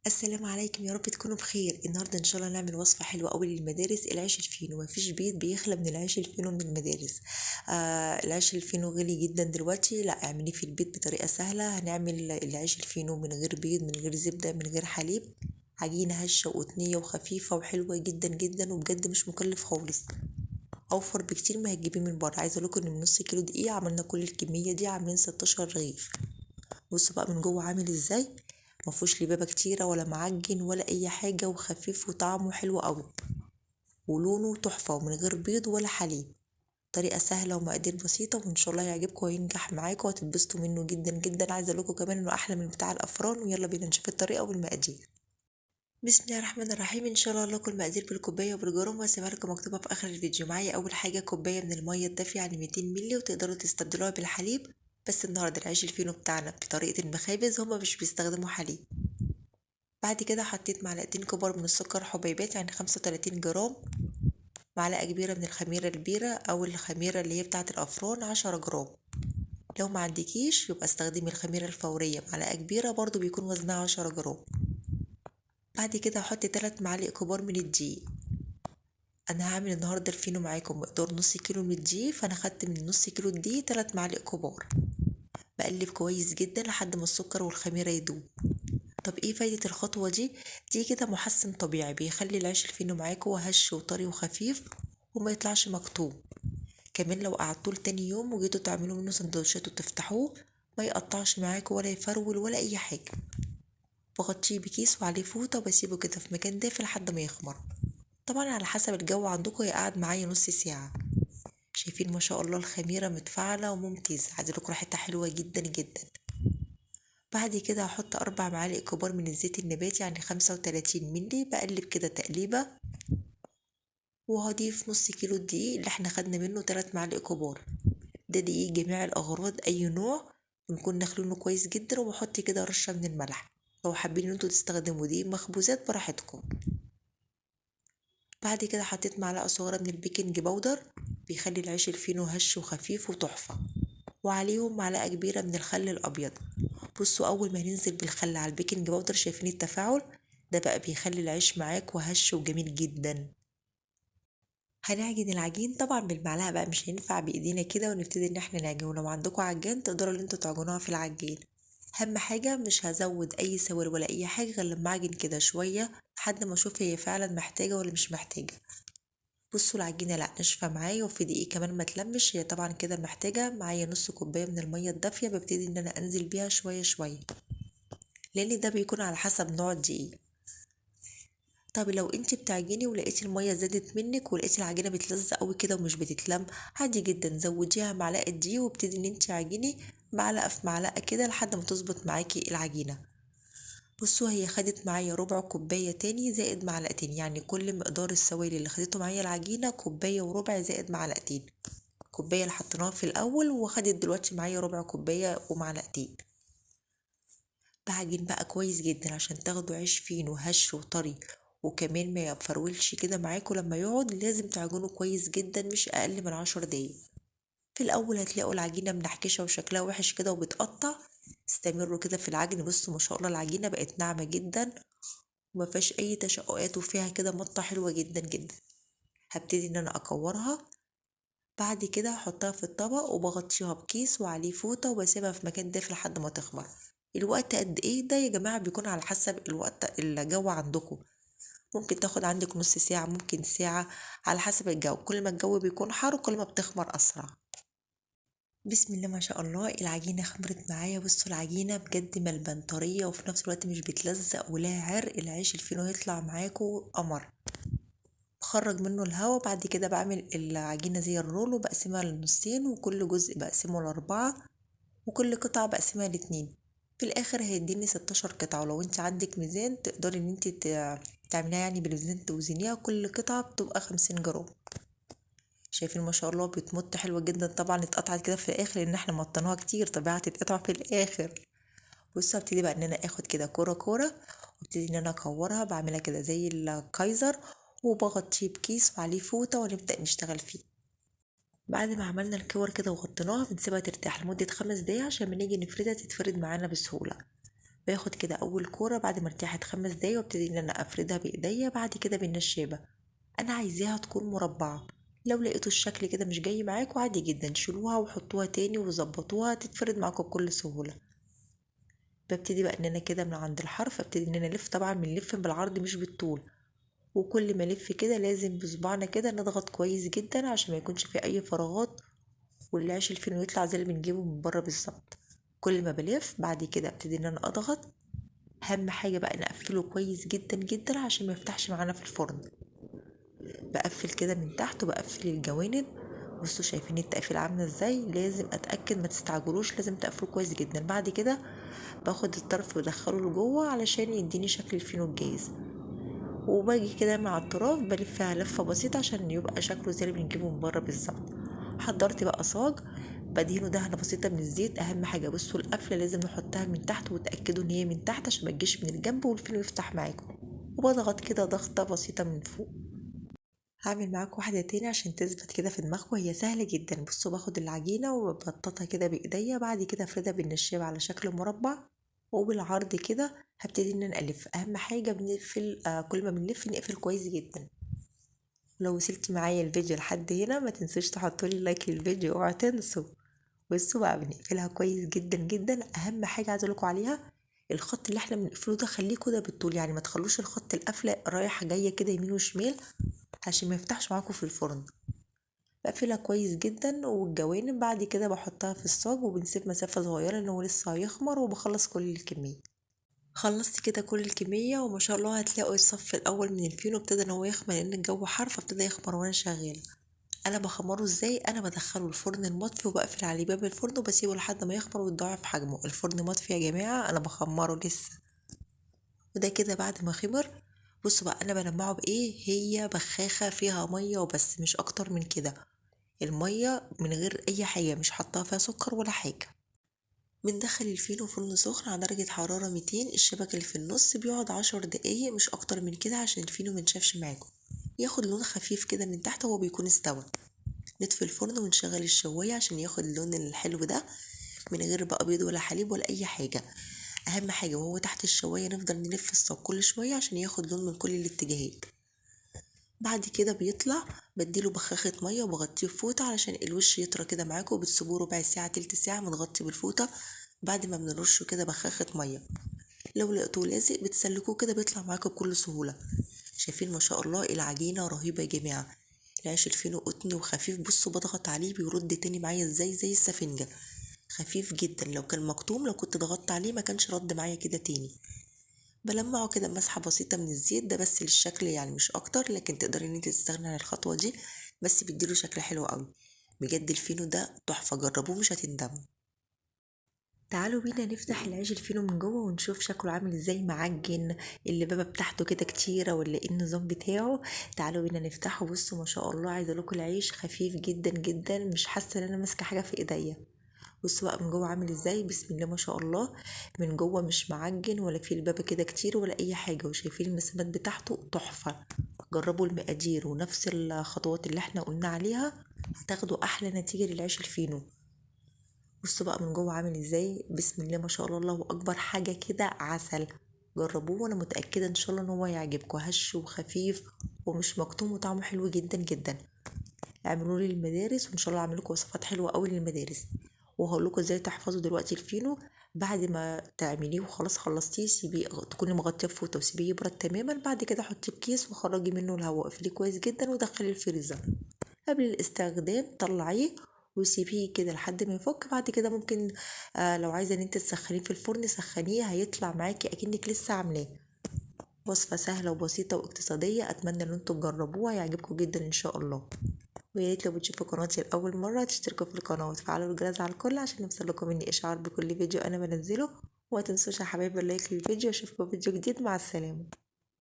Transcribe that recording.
السلام عليكم، يا رب تكونوا بخير. النهارده ان شاء الله نعمل وصفه حلوة قوي للمدارس، العيش الفينو. مفيش بيت بيخلى من العيش الفينو من المدارس. العيش الفينو غالي جدا دلوقتي، لا اعمليه في البيت بطريقة سهلة. هنعمل العيش الفينو من غير بيض، من غير زبدة، من غير حليب، عجينه هشه وقطنيه وخفيفة وحلوه جدا جدا، وبجد مش مكلف خالص، اوفر بكتير ما هتجيبيه من بره. عايزه اقول لكم ان من نص كيلو دقيق عملنا كل الكمية دي، عاملين 16 رغيف. بصوا بقى من جوه عامل ازاي، مفهوش لبابه كتيرة ولا معجن ولا اي حاجة، وخفيف وطعمه حلو قوي ولونه تحفة، ومن غير بيض ولا حليب. طريقه سهلة ومقادير بسيطة، وان شاء الله هيعجبكم وينجح معاكم وهتتبسطوا منه جدا جدا. عايزه اقول لكم كمان انه احلى من بتاع الافران. ويلا بينا نشوف الطريقة والمقادير. بسم الله الرحمن الرحيم. ان شاء الله لكم المقادير بالكوبايه وبالجرام، وهسيبها لكم مكتوبة في اخر الفيديو. معايا اول حاجة كوباية من المية الدافيه، يعني 200 مللي، وتقدروا تستبدلوها بالحليب، بس النهارده العيش الفينو بتاعنا بطريقة المخابز هما مش بيستخدموا حليب. بعد كده حطيت معلقتين كبار من السكر حبيبات، يعني 35 جرام، معلقه كبيرة من الخميره البيره او الخميره اللي هي بتاعه الافران 10 جرام. لو ما عندكيش يبقى استخدمي الخميره الفورية معلقه كبيرة برضو بيكون وزنها 10 جرام. بعد كده هحط 3 معالق كبار من الدقيق. انا هعمل النهارده الفينو معاكم مقدار نص كيلو من الدقيق، فانا خدت من نص كيلو الدقيق 3 معالق كبار. بقلب كويس جدا لحد ما السكر والخميره يدوب. طب ايه فايده الخطوة دي؟ دي كده محسن طبيعي بيخلي العيش الفينو معاكم هش وطري وخفيف وما يطلعش مكتوم. كمان لو قعدتوه لتاني يوم وجيتوا تعملوا منه سندوتشات وتفتحوه ما يقطعش معاكم ولا يفرول ولا اي حاجة. بغطيه بكيس وعليه فوطه وبسيبه كده في مكان دافي لحد ما يخمر، طبعا على حسب الجو عندكم. يقعد معايا نص ساعة. شايفين ما شاء الله الخميره متفاعله وممتازة، عايزه لكم ريحتها حلوة جدا جدا. بعد كده هحط 4 معالق كبار من الزيت النباتي، يعني 35 مللي. بقلب كده تقليبه، وهضيف نص كيلو الدقيق اللي احنا خدنا منه 3 معالق كبار. ده دقيق جميع الاغراض اي نوع، بنكون نخلونه كويس جدا. وبحط كده رشه من الملح، لو حابين ان انتوا تستخدموا دقيق مخبوزات براحتكم. بعد كده حطيت معلقه صغيرة من ال baking powder، بيخلي العيش الفينو هش وخفيف وتحفه. وعليهم معلقه كبيرة من الخل الابيض. بصوا اول ما ننزل بالخل على ال baking powder شايفين التفاعل ده بقى، بيخلي العيش معاك وهش وجميل جدا. هنعجن العجين طبعا بالمعلقه بقى، مش هينفع بايدينا كده، ونبتدي ان احنا نعجنه. لو عندكم عجان تقدروا ان انتوا تعجنوها في العجين. اهم حاجة مش هزود اي سوائل ولا اي حاجة غير لما اعجن كده شوية لحد ما اشوف هي فعلا محتاجه ولا مش محتاجه. بصوا العجينة لا ناشفة معايا، وفي دقيق كمان ما تلمش، هي طبعا كده محتاجه. معايا نص كوباية من المية الدافيه، ببتدي ان انا انزل بيها شوية شوية، لان ده بيكون على حسب نوع الدقيق. طب لو انت بتعجني ولقيتي المية زادت منك ولقيتي العجينة بتلزق قوي كده ومش بتتلم، عادي جدا زوديها معلقه دقيق وابتدي ان انت عجيني معلقه في معلقه كده لحد ما تظبط معاكي العجينة. بصوا هي خدت معايا ربع كوباية تاني زائد معلقتين، يعني كل مقدار السوائل اللي خدته معايا العجينة كوباية وربع زائد معلقتين. كوباية اللي حطيناها في الاول وخدت دلوقتي معايا ربع كوباية ومعلقتين. بعجن بقى كويس جدا عشان تاخدوا عيش فينو هش وطري، وكمان ما يفرولش كده معاكم لما يقعد. لازم تعجنوا كويس جدا مش اقل من 10 دقايق. في الاول هتلاقوا العجينة منحكشه وشكلها وحش كده وبتقطع، استمروا كده في العجن. بصوا ما شاء الله العجينة بقت ناعمة جدا وما فيهاش اي تشققات، وفيها كده مطه حلوة جدا جدا. هبتدي ان انا اكورها. بعد كده هحطها في الطبق وبغطيها بكيس وعليه فوطه، وبسيبها في مكان دافي لحد ما تخمر. الوقت قد ايه ده يا جماعة؟ بيكون على حسب الوقت الجو عندكم، ممكن تاخد عندك نص ساعة، ممكن ساعة، على حسب الجو. كل ما الجو بيكون حار كل ما بتخمر اسرع. بسم الله ما شاء الله العجينة خمرت معايا. بصوا العجينة بجد ملبن طرية، وفي نفس الوقت مش بتلزق ولا عرق. العيش الفينو يطلع معاكم قمر. بخرج منه الهواء. بعد كده بعمل العجينة زي الرول وبقسمها لنصين، وكل جزء بقسمة ل4، وكل قطعه بقسمها ل2. في الاخر هيديني 16 قطعه. ولو انت عندك ميزان تقدري ان انت تعمليها، يعني بالميزان توزنيها، كل قطعه بتبقى 50 جرام. شايفين ما شاء الله بتمط حلوة جدا. طبعا اتقطعت كده في الاخر لان احنا مطيناها كتير، طبيعي هتتقطع في الاخر. بصوا هبتدي بقى ان انا اخد كده كورة كورة، وابتدي ان انا اكورها، بعملها كده زي الكايزر، وبغطيه بكيس وعليه فوطه، ونبدا نشتغل فيه. بعد ما عملنا الكور كده وغطيناها بنسيبها ترتاح لمدة 5 دقايق عشان لما نيجي نفردها تتفرد معانا بسهولة. باخد كده اول كورة بعد ما ارتاحت 5 دقايق، وابتدي ان انا افردها بايديا. بعد كده بالنشابه، انا عايزاها تكون مربعه. لو لقيتوا الشكل كده مش جاي معاكم عادي جدا شيلوها وحطوها تاني وظبطوها، تتفرد معاكم بكل سهولة. ببتدي بقى ان انا كده من عند الحرف ابتدي ان انا الف، طبعا بنلف بالعرض مش بالطول، وكل ما الف كده لازم بصبعنا كده نضغط كويس جدا عشان ما يكونش في اي فراغات، والعيش الفينو يطلع زي اللي بنجيبه من بره بالظبط. كل ما بلف بعد كده ابتدي ان انا اضغط. اهم حاجة بقى نقفله كويس جدا جدا عشان ما يفتحش معانا في الفرن. بقفل كده من تحت وبقفل الجوانب. بصوا شايفين التقفيل عامله ازاي؟ لازم اتاكد، ما تستعجلوش، لازم تقفلوه كويس جدا. بعد كده باخد الطرف وادخله لجوه علشان يديني شكل الفينو الجاهز، وباجي كده مع الطراف بلفها لفه بسيطة عشان يبقى شكله زي اللي بنجيبه من بره بالظبط. حضرت بقى صاج بدهنه دهنه بسيطة من الزيت. اهم حاجة بصوا القفله لازم نحطها من تحت، وتاكدوا ان هي من تحت عشان ما تجيش من الجنب والفينو يفتح معاكم. وبضغط كده ضغطه بسيطة من فوق. هعمل معاكم واحدة تاني عشان تثبت كده في دماغكم، هي سهلة جدا. بصوا باخد العجينة وببططها كده بايديا، بعد كده افردها بالنشابه على شكل مربع، وبالعرض كده هبتدي ان انا الف. اهم حاجة بنقفل، كل ما بنلف نقفل كويس جدا. لو وصلت معايا الفيديو لحد هنا ما تنسوش تحطوا لي like للفيديو، اوعوا تنسوا. بصوا بقى بنقفلها كويس جدا جدا. اهم حاجة عايزه اقولكم عليها، الخط اللي احنا بنقفله ده خليه كده بالطول، يعني ما تخلوش الخط القفله رايحة جاية كده يمين وشمال عشان ما يفتحش معاكم في الفرن. بقفلها كويس جدا والجوانب. بعد كده بحطها في الصاج وبنسيب مسافة صغيرة لان هو لسه هيخمر، وبخلص كل الكمية. خلصت كده كل الكمية، وما شاء الله هتلاقوا الصف الاول من الفينو ابتدى ان هو يخمر، لان الجو حر فابتدى يخمر وانا شغالة. انا بخمره ازاي؟ انا بدخله الفرن المطفي وبقفل عليه باب الفرن وبسيبه لحد ما يخمر ويتضاعف حجمه. الفرن مطفي يا جماعة، انا بخمره لسه. وده كده بعد ما خمر. بصوا بقى انا بلمعة بايه؟ هي بخاخه فيها مية وبس، مش اكتر من كده. المية من غير اي حاجة، مش حاطاها فيها سكر ولا حاجة. بندخل الفينو فرن سخن على درجه حرارة 200، الشبكة اللي في النص بيقعد 10 دقايق مش اكتر من كده عشان الفينو ما ينشفش معاكم، ياخد لون خفيف كده من تحت وهو بيكون استوى. نطفي الفرن ونشغل الشوايه عشان ياخد اللون الحلو ده من غير بقى بيض ولا حليب ولا اي حاجة. اهم حاجة وهو تحت الشوايه نفضل نلف الصاج كل شوية عشان ياخد لون من كل الاتجاهات. بعد كده بيطلع بديله بخاخه مية وبغطيه بفوطه علشان الوش يطرى كده معاكم، وبتسيبوه ربع ساعة تلت ساعة متغطي بالفوطه بعد ما بنرشه كده بخاخه مية. لو لقيتوه لازق بتسلكوه كده بيطلع معاكم بكل سهولة. شايفين ما شاء الله العجينة رهيبة يا جماعة، العيش الفينو قطن وخفيف. بصوا بضغط عليه بيرد تاني معايا ازاي، زي السفنجه، خفيف جدا. لو كان مكتوم لو كنت ضغطت عليه ما كانش رد معايا كده تاني. بلمعه كده مسحه بسيطة من الزيت ده بس للشكل يعني مش اكتر، لكن تقدري ان انت تستغني عن الخطوة دي، بس بيديله شكل حلو قوي بجد. الفينو ده تحفة، جربوه مش هتندموا. تعالوا بينا نفتح العيش الفينو من جوه ونشوف شكله عامل ازاي، معجن اللبابه بتاعته كده كتيرة ولا ايه النظام بتاعه. تعالوا بينا نفتحه. بصوا ما شاء الله، عايزه اقول لكم العيش خفيف جدا جدا، مش حاسه ان انا ماسكه حاجة في ايديا. بصوا بقى من جوه عامل ازاي، بسم الله ما شاء الله. من جوه مش معجن ولا فيه لبابه كده كتير ولا اي حاجة، وشايفين المسامات بتاعته تحفة. جربوا المقادير ونفس الخطوات اللي احنا قلنا عليها، هتاخدوا احلى نتيجة للعيش الفينو. بصوا بقى من جوه عامل ازاي، بسم الله ما شاء الله، الله اكبر، حاجة كده عسل. جربوه وانا متاكدة ان شاء الله ان هو يعجبكم. هش وخفيف ومش مكتوم وطعمه حلو جدا جدا. اعملوه للمدارس وان شاء الله اعمل لكم وصفات حلوة قوي للمدارس، وهقول لكم ازاي تحفظوا دلوقتي الفينو بعد ما تعمليه وخلاص خلصتيه. سيبيه تكوني مغطيه بفوطه وسيبيه يبرد تماما، بعد كده حطيه في كيس وخرجي منه الهواء، اقفليه كويس جدا ودخليه الفريزر. قبل الاستخدام طلعيه وسيبيه كده لحد ما يفك. بعد كده ممكن لو عايزه ان انت تسخنيه في الفرن سخنيه، هيطلع معاكي اكنك لسه عاملاه. وصفه سهلة وبسيطة واقتصادية، اتمنى ان انتم تجربوها، هيعجبكم جدا ان شاء الله. ويا ريت لو بتشوفوا قناتي لاول مرة تشتركوا في القناة وتفعلوا الجرس على الكل عشان يوصلكم مني اشعار بكل فيديو انا بنزله. وما تنسوش يا حبايبي ال like للفيديو. اشوفكم في فيديو جديد، مع السلامة.